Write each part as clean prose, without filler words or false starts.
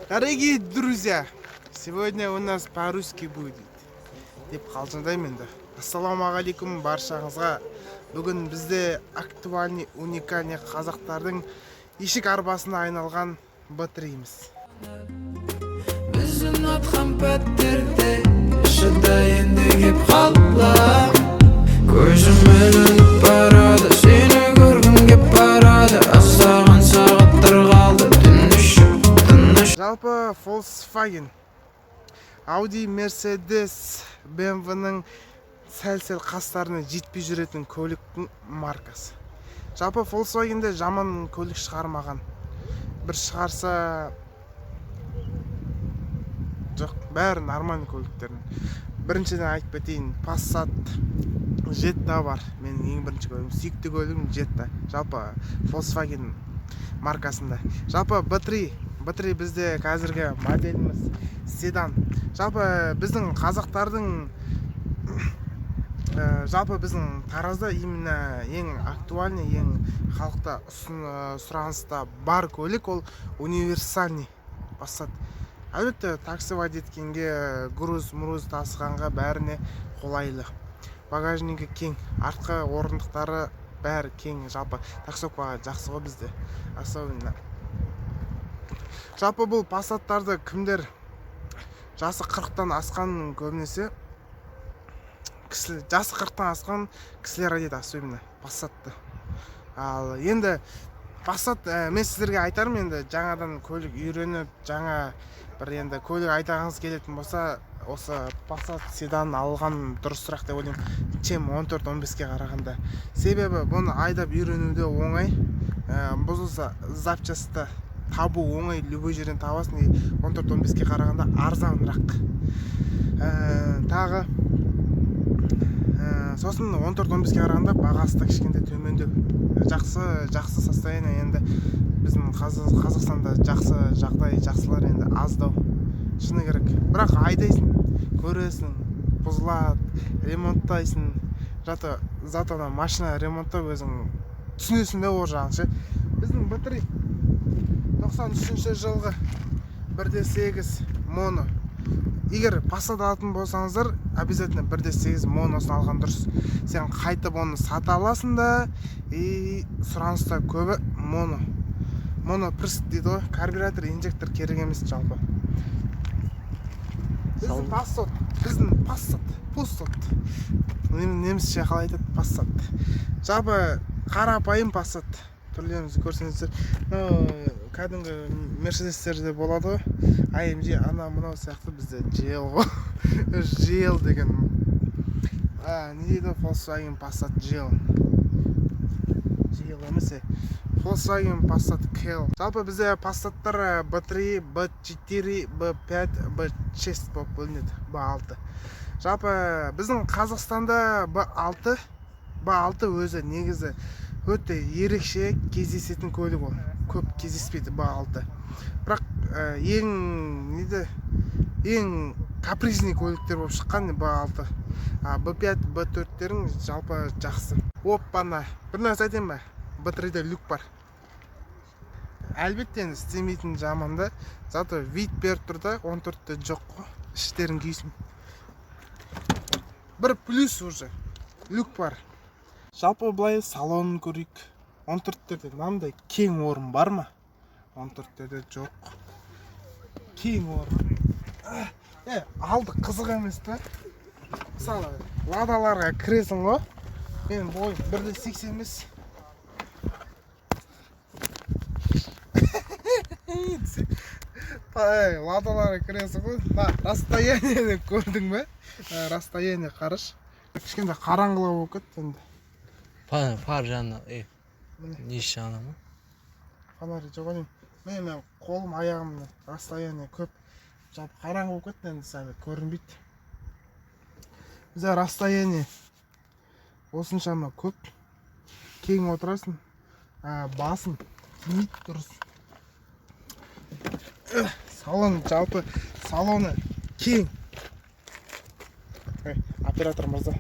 Дорогие друзья, сегодня у нас по-русски будет деп қалжыңдаймын енді. Ассалаумағалейкум баршаңызға. Бүгін бізде актуальный, уникальный, қазақтардың ешік арбасына айналған Б3-міз. Біз ұнатқан пәтерде шыда, енді кеп қалам. Көзім ілініп барады, сені көргім кеп барады. Аздаған сағаттар қалды, түн ішіп тыныш. Жалпы Volkswagen, Audi, Mercedes, BMW-ның сәл-сәл қастарына жетпей жүретін көліктің маркасы. Жалпы Volkswagenде жаман көлік шығармаған. Бір шығарса, жоқ, бәрі нормальный көліктердің. Біріншіден айтып кетейін, Passat, Jetta бар. Менің ең бірінші көлігім, сүйікті көлігім Jetta. Жалпы Volkswagen маркасында. Жалпы B3, B3 бізде қазіргі моделіміз седан. Жалпы біздің қазақтардың жалпы біздің Таразда именно ең актуальный, ең халықта сұраныста бар көлік ол универсальный Passat. Әлбетте, таксовать еткенге, груз мруз тасығанға, бәріне қолайлы. Багажнигі кең, артқы орындықтары бәрі кең. Жалпы таксовкаға жақсы ғой бізде особенно. Жалпы бұл Пассаттарды кімдер, жасы 40-тан асқан, көбінесе кісі, жасы 40-тан асқан кісілер айдайды особенно Пассатты. Ал енді Пассат, мен сіздерге айтарым, енді жаңадан көлік үйреніп, жаңа бір енді көлік айдағыңыз келетін болса, осы Пассат седан алған дұрысырақ деп ойлаймын, чем 14-15-ке қарағанда. Себебі бұны айдап үйрену де оңай, бұзылса, запчастьті табу оңай, любой жерден табасың и 14-15-ке қарағанда арзанырақ. Тағы сосын 14-15-ке қарағанда бағасы да кішкентай төмендеу. Жақсы, жақсы состояние. Енді біздің Қазақстанда жақсы жағдай, жақсылар енді аздау, шыны керек. Бірақ айдайсың, көресің, бұзылады, ремонттайсың. Зато ана машина ремонттап өзің түсінесің да ол жағын ше. Біздің Б3 93-жылғы, 1,8 моно. Егер Пассат алатын болсаңыздар, обязательно 1,8 моносын алған дұрыс. Сен қайтып оны сата аласың да, и сұраныста көбі моно, моновпрыск дейді ғой, карбюратор, инжектор керек емес. Жалпы біздің Пассат, біздің Пассат, Пуссат, немісше қалай айтады, Пассат. Жалпы қарапайым Пассат түрлеріңізді көрсеңіздер, мынау кәдімгі Мерседестерде болады ғой, AMG, ана мынау сияқты. Бізде GL ғой, GL деген не дейді, Volkswagen Passat GL, GL емес, Volkswagen Passat KL. Жалпы бізде Passаттар B3, B4, B5, B6 болып бөлінеді, B6. Жалпы біздің Қазақстанда B6, B6 өзі негізі өте ерекше кездесетін көлік, ол көп кездеспейді B6. Бірақ ең неді, ең капризный көліктер болып шыққан B6. А B5, B4-терің жалпы жақсы. Оппана, бір нәрсе айтайын ба? B3-де люк бар. Әлбетте, енді істемейтін жаман да, зато вид беріп тұр да, 14-те жоқ қой. Іштерің күйсін. Бір плюс уже люк бар. Жалпы былай салонын көрейік. 14-терде мынандай кең орын бар ма? 14-терде жоқ кең орын. Алды қызық емес та. Мысалы, Ладаларға кіресің ғой, менің бойым 1,85. Ладаларға кіресің ғой, мына расстояниені көрдің бе? Расстояние қарашы, кішкентай қараңғылау болып кетті енді. Фар жанына Міне. Несі жағына ма? Фонарь жоқ деймін. Міне, мен қолым, аяғым расстояние көп. Жалпы қараңғы болып кетті енді, сәл көрінбейді. Бізде расстояние осыншама көп, кең отырасың, басың тимейді дұрыс. Салон, жалпы салоны кең. Ей, оператор мырза,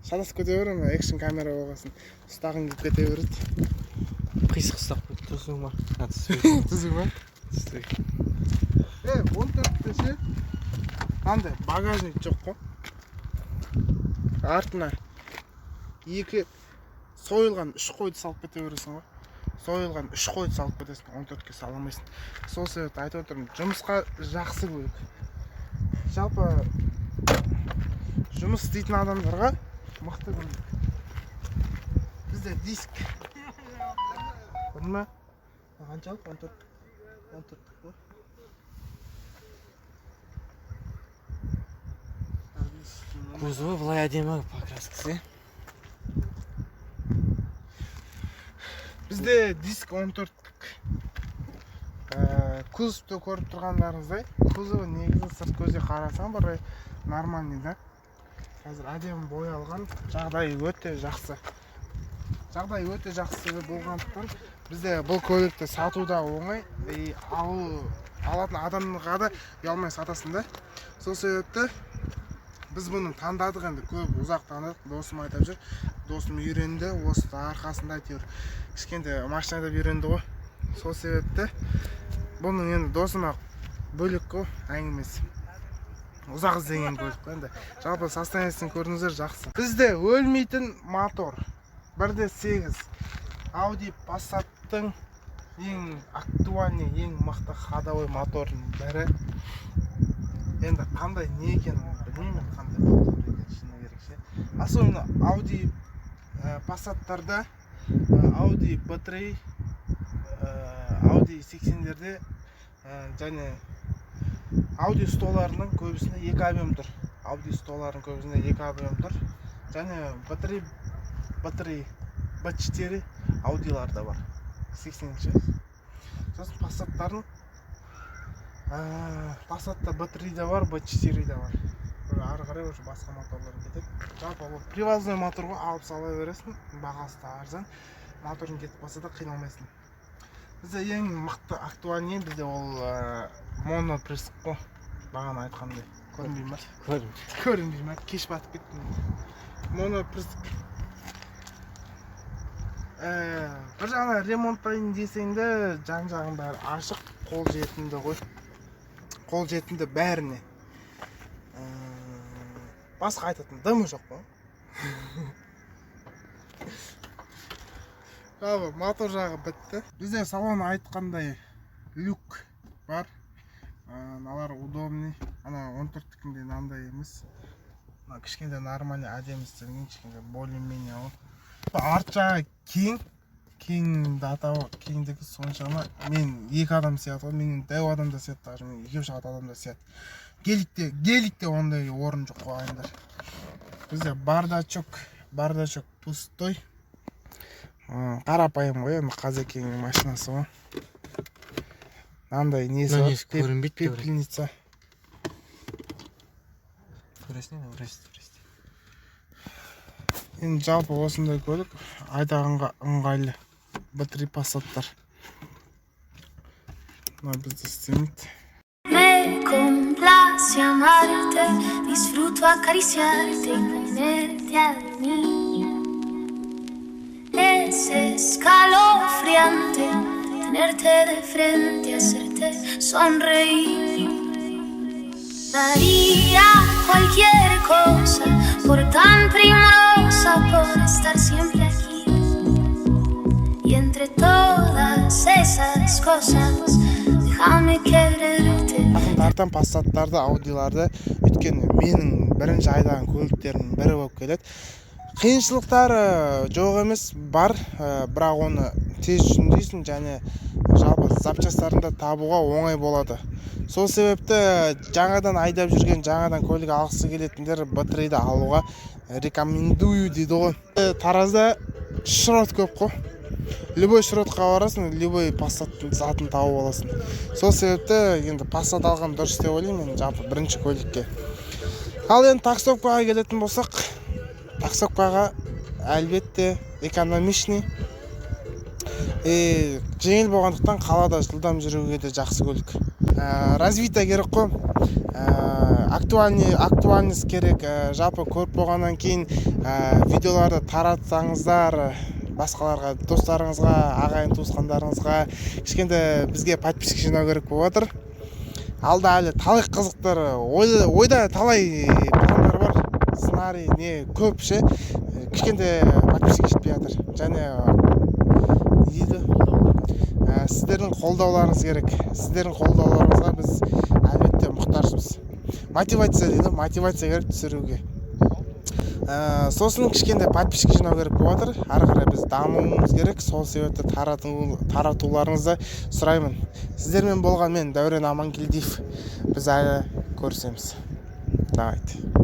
шатасып кете беремін. Экшн камера болғасын ұстағың келіп кете береді. Қисық ұстап қойып тұрсың ба? Түзу ма? Түзу. Бізде 14-те ше, андай багажник жоқ қой. Артына екі сойылған үш қойды салып кете бересің ғой. Сойылған үш қойды салып кетесің, 14-ке сала алмайсың. Сол себепті айтып отырмын, жұмысқа жақсы көлік. Жалпы жұмыс істейтін адамдарға мықты көлік. Бізде диск. Көрдің ме? Қаншалық? 14. 14-тік қой. Кузовы былай әдемі покраскасы. Бізде диск 14-тік. Кузовты көріп тұрғандарыңыздай, кузовы негізі сырт көзге қарасаң бір нормальный да. Қазір әдемі боялған, жағдайы өте жақсы. Жағдайы өте жақсы болғандықтан бізде бұл көлікті сату да оңай, и алатын адамға да ұялмай сатасың да. Сол себепті біз бұны таңдадық, енді көп ұзақ таңдадық. Досым айтып жүр, досым үйренді, осы арқасында әйтеуір кішкентай машина айдап үйренді ғой. Сол себепті бұның енді досыма бөлек қой әңгімесі. Ұзақ іздеген көлік қой енді. Жалпы состояниесін көрдіңіздер, жақсы. Бізде өлмейтін мотор 1.8 Audi Passat'тың ең актуальный, ең мықты ходовой моторының бірі. Енді қандай не екенін білмеймін, қандай мотор екенін шыны керек ше. Особенно Audi Passat'тарда, Audi B3, Audi 80-лерде, және Audi 100-ларының көбісінде екі объем тұр. Audi 100-ларының көбісінде екі объем тұр. Және B3, B3, B4 Audi'лар да бар. 80-ші. Сосын Passat'тардың, Passat'та B3 де бар, B4 де бар. Бір ары қарай уже басқа моторлар кетеді. Жалпы ол привозной мотор ғой, алып сала бересің, бағасы да арзан. Моторың кетіп қалса да қиналмайсың. Бізде ең мықты актуальный бізде ол моноприск қой. Бағана айтқандай. Көрінбей ма? Көрінбейді. Көрінбей ма? Кеш батып кеттім. Моноприск. Бір жағынан ремонттайын десең де, жан жағың бәрі ашық, қол жетімді ғой. Қол жетімді бәріне. Басқа айтатын дымы жоқ қой. Жалпы мотор жағы бітті. Бізде салон айтқандай люк бар. Мыналар удобный. Ана 14-тікіндей мынандай емес. Мына кішкентай нормальный әдемі істелген, кішкентай более-менее ғой. Арт жағы кең, кең атауы кеңдігі соншама, мен екі адам сияды ғой, менен дәу адам да сияды, даже мен екеу шығатын адам да сияды. Геликте ондай орын жоқ қой ағайындар. Бізде бардачок пустой. Қарапайым ғой енді, қазекеңнің машинасы ғой. Мынандай несі Мына бар, несі көрінбейді де бірақ. пепельница. Көресің бе? Көресің, көресің. Енді жалпы осындай көлік айдағанға ыңғайлы. B3 Passat'тар. Мына бізде істемейді. Me complace amarte, disfruto acariciarte y tenerte a mí. Es escalofriante tenerte de frente, hacerte sonreír. Daría cualquier cosa por tan primorosa, por estar siempre aquí. Y entre todas esas cosas, déjame quererte. Жақын тартам Passat'тарды, Audi'ларды, өйткені менің бірінші айдаған көліктерімнің бірі болып келеді. Қиыншылықтары жоқ емес, бар, бірақ оны тез жөндейсің және жалпы запчастарын да табуға оңай болады. Сол себепті жаңадан айдап жүрген, жаңадан көлік алғысы келетіндер B3-ді алуға рекомендую дейді ғой. Таразда шрот көп қой. Любой шротқа барасың, любой Passat'тың затын тауып аласың. Сол себепті енді Passat алған дұрыс деп ойлаймын мен жалпы бірінші көлікке. Ал енді таксовкаға келетін болсақ, таксовкаға әлбетте экономичный, жеңіл болғандықтан қалада жылдам жүруге де жақсы көлік. Развитие керек қой. Актуальность керек. Жалпы көріп болғаннан кейін, видеоларды таратсаңыздар басқаларға, достарыңызға, ағайын туысқандарыңызға, кішкентай бізге подписчик жинау керек болып жатыр. Алда әлі талай қызықтар, ойда талай пландар бар, сценарий не көп ше. Кішкентай подписчик жетпей жатыр және не дейді, сіздердің қолдауларыңыз керек. Сіздердің қолдауларыңызға біз әлбетте мұқтажбыз. Мотивация дейді, мотивация керек түсіруге. Сосын кішкентай подписчик жинау керек болып жатыр, ары қарай біз дамуымыз керек. Сол себепті таратуларыңызды сұраймын. Сіздермен болған мен, Дәурен Аманкелдиев. Біз әлі көрісеміз. Давайте.